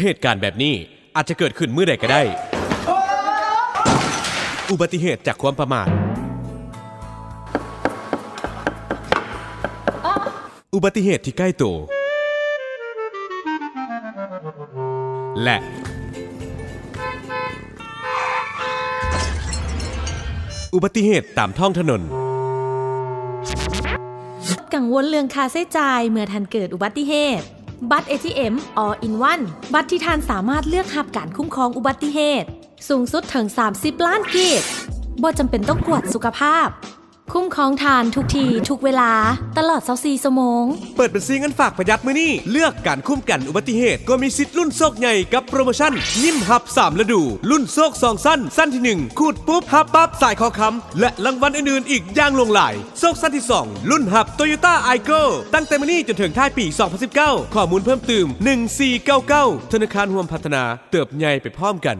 ເຫດການແບບນີ້ອາດຈະເກີດຂຶ້ນມື້ໃດກໍໄດ້. ອຸບັດຕິເຫດຈາກຄວາມປະໝາດ. ອຸບັດຕິເຫດທີ່ໃກ້ໂຕ ແລະ ອຸບັດຕິເຫດຕາມທ້ອງຖະໜົນ. ກັງວົນເລື່ອງຄ່າໃຊ້ຈ່າຍເມື່ອທ່ານເກີດອຸບັດຕິເຫດ. ບັດ ເອທີເອັມ All in One ບັດທີ່ທ່ານສາມາດເລືອກຮັບການຄຸ້ມຄອງອຸບັດຕິເຫດ ສູງສຸດເຖິງສາມສິບລ້ານກີບ. ບໍ່ຈຳເປັນຕ້ອງກວດສຸຂະພາບ. ຄຸ້ມຄອງທ່ານທຸກທີ່ທຸກເວລາ ຕະຫຼອດຊາວສີ່ຊົ່ວໂມງ. ເປີດບັນຊີເງິນຝາກປະຢັດມື້ນີ້ ເລືອກການຄຸ້ມກັນອຸບັດຕິເຫດ ກໍມີສິດລຸ້ນໂຊກໃຫຍ່ກັບໂປຣໂມຊັນຍິ້ມຮັບສາມລະດູ ລຸ້ນໂຊກສອງຊັ້ນ, ຊັ້ນທີໜຶ່ງ ຂູດປຸບ ຮັບປັບສາຍຄໍຄຳ ແລະ ລາງວັນອື່ນໆອີກຢ່າງຫຼວງຫຼາຍ. ໂຊກຊັ້ນທີສອງ ລຸ້ນຮັບ Toyota Aygo ຕັ້ງແຕ່ມື້ນີ້ຈົນເຖິງທ້າຍປີສອງພັນສິບເກົ້າ. ຂໍ້ມູນເພີ່ມຕື່ມ ໜຶ່ງສີ່ເກົ້າເກົ້າ. ທະນາຄານຮ່ວມພັດທະນາ ເຕີບໃຫຍ່ໄປພ້ອມກັນ.